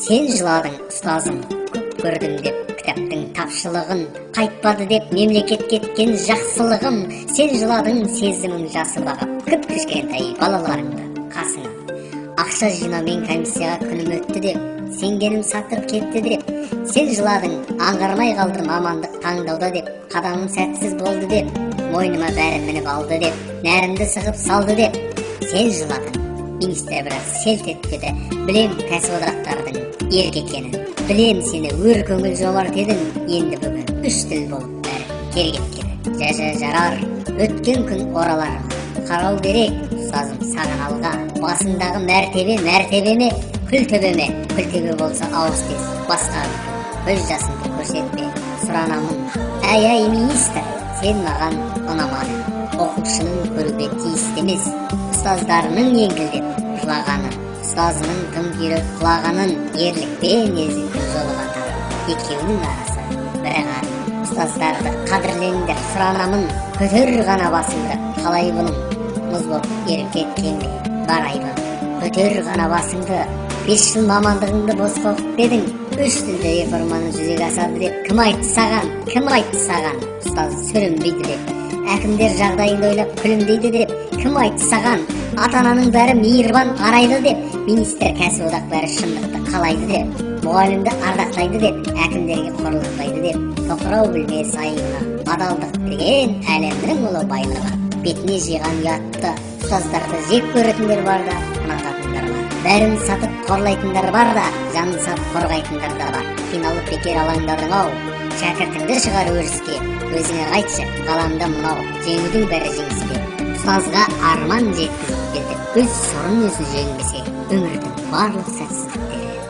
Сен жыладың, ұстазым, көп көрдім деп кітаптың тапшылығын, қайтпады деп мемлекет кеткен жақсылығым. Сен жыладың, сезімің жасып ағып, кіп кішкентай балаларыңды қасыңа. Ақша жинаумен комиссияға күнім өтті деп, сенгенім сатып кетті деп. Сен жыладың, аңғармай қалдым мамандық таңдауда деп, қадамым сәтсіз болды деп, мойныма бәрі мініп алды деп, нәрімді сығып салды деп. Сен жыладың, министр бірақ селт етпеді. Білем кәсіподақтардың ерке екенін, білем сені, өр көңіл жомарт едің. Енді бүгін үш тіл болып бәрі кері кеткені. Жә, жә, жарар, өткен күн оралар ма? Қарау керек, ұстазым, саған алға. Басыңдағы мәртебе мәртебе ме, күлтөбе ме? Күлтөбе болса, ауыз тез басқа, көз жасыңды көрсетпе, сұранамын. Әй, әй, министр, сен маған ұнамадың. Оқушының көруге тиісті емес ұстаздарының еңкілдеп жылағаны, ұстазының тым күйреп құлағанын. Ерлікпен езіліп жолыған екеуінің арасы бір ақ. Ұстаздарды қадірлеңдер, сұранамын. Көтер ғана басыңды, қалай бұның мұз боп еріп кеткен бе бар айбын? Көтер ғана басыңды. 5 жыл мамандығыңды босқа оқып па едің? Үш тілді реформаны жүзеге асады деп кім айтты саған? Кім айтты саған, ұстаз сүрінбейді деп? Әкімдер жағдайыңды ойлап күлімдейді деп кім айтты саған? Ата ананың бәрі мейірбан, арайлы деп, министр, кәсіподақ бәрі шындықты қалайды деп, мұғалімді ардақтайды деп, әкімдерге қорлатпайды деп. Тоқырау білмес айыбына, адалдық деген әлемнің ұлы байлығы. Бетіне жиған ұятты. Ұстаздарды жек көретіндер бар да, ұнататындар бар. Бәрін сатып қорлайтындар бар да, жанын сатып қорғайтындар да бар. Қиналып бекер алаңдадың ау, шәкіртіңді шығар өріске. Өзіңе қайтшы, ғаламда мынау жеңудің бәрі жеңіспе. Ұстазға арман жеткізіп берді, өз сорын өзі жеңбесе, өмірдің барлық сәтсіздіктері.